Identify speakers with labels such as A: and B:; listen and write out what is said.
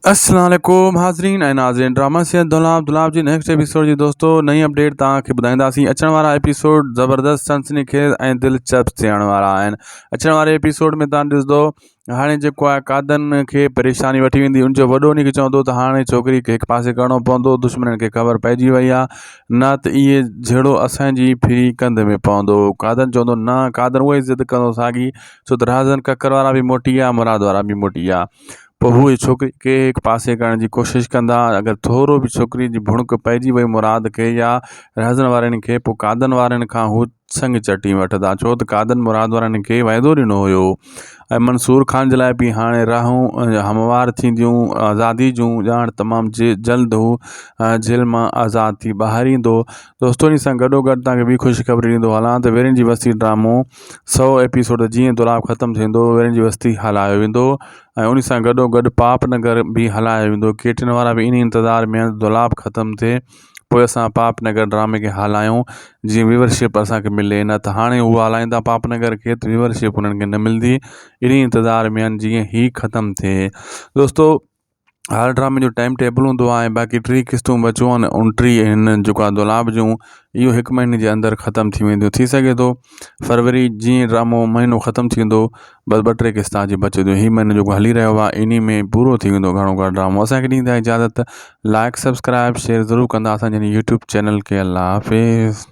A: السلام عليڪم حاضرين ۽ ناظرين ڊراما سيريل دولاب دولاب جي نيڪسٽ ايپيسوڊ جي دوستو نئين اپڊيٽ توهان کي ٻڌائينداسين اچڻ وارا ايپيسوڊ زبردست سنسني خيز ۽ دلچسپ ٿيڻ وارا آهن اچڻ واري ايپيسوڊ ۾ توهان ڏسندو هاڻي جيڪو آهي قادن کي پريشاني وٺي ويندي ان جو وڏو ان کي چوندو ته هاڻي ڇوڪري کي هڪ پاسي ڪرڻو پوندو دشمنن کي خبر پئجي وئي آهي نه ته اهي جهيڙو اسانجي ڦري ڪنڌ ۾ پوندو قادن چوندو نه قادن اهو ئي ضد ڪندو ساڳي ڇو ته رهزن ڪڪر وارا به موٽي ويا مراد وارا به موٽي ويا پوء هو ڇوڪري کي هڪ پاسي ڪرڻ جي ڪوشش ڪندا اگر ٿورو به ڇوڪري جي ڀڻڪ پئجي وئي مراد کي يا رهزن وارن کي پوء قادن وارن کان هو سڱ چٽي وٺندا ڇو ته قادن مراد وارن کي وعدو ڏنو هيو ۽ منصور خان جي لاء به هاڻي راهون هموار ٿينديون آزادي جون ڄاڻ تمام جلد هو جيل مان آزاد ٿي ٻاهر ايندو دوستو ان سان گڏو گڏ توهان کي ٻي خوشخبري ڏيندو هلان ته ويرين جي وستي ڊرامو سو ايپيسوڊ جيئن دولاب ختم ٿيندو ويرين جي وستي هلايو ويندو ۽ انهي سان گڏو گڏ پاپ نگر به هلايو ويندو ڪيٽن وارا به انهي انتظار ۾ آهن دولاب ختم ٿئي پوء اسان پاپ نگر ڊرامي کي هلايون جيئن ويورشپ اسانکي ملي نه ته هاڻي هو هلائيندا پاپ نگر کي ته ويورشپ انهن کي نه ملندي انهي انتظار ۾ آهن جيئن هي ختم ٿئي دوستو هر ڊرامي جو ٽائيم ٽيبل هوندو آهي باقي ٽي قسطون بچيون آهن انٽيهه هن جيڪو آهي دولاب جون اهو هڪ مهيني جي اندر ختم ٿي وينديون ٿي سگهي ٿو فروري جيئن ڊرامو مهينو ختم ٿيندو بس ٻه ٽي قسطا جي بچنديون هي مهينو جيڪو هلي رهيو آهي انهي ۾ پورو ٿي ويندو گهڻو گهڻو ڊرامو اسانکي ڏيندا اجازت لائڪ سبسڪرائب شيئر ضرور ڪندا اسانجي يوٽيوب چينل کي الله حافظ.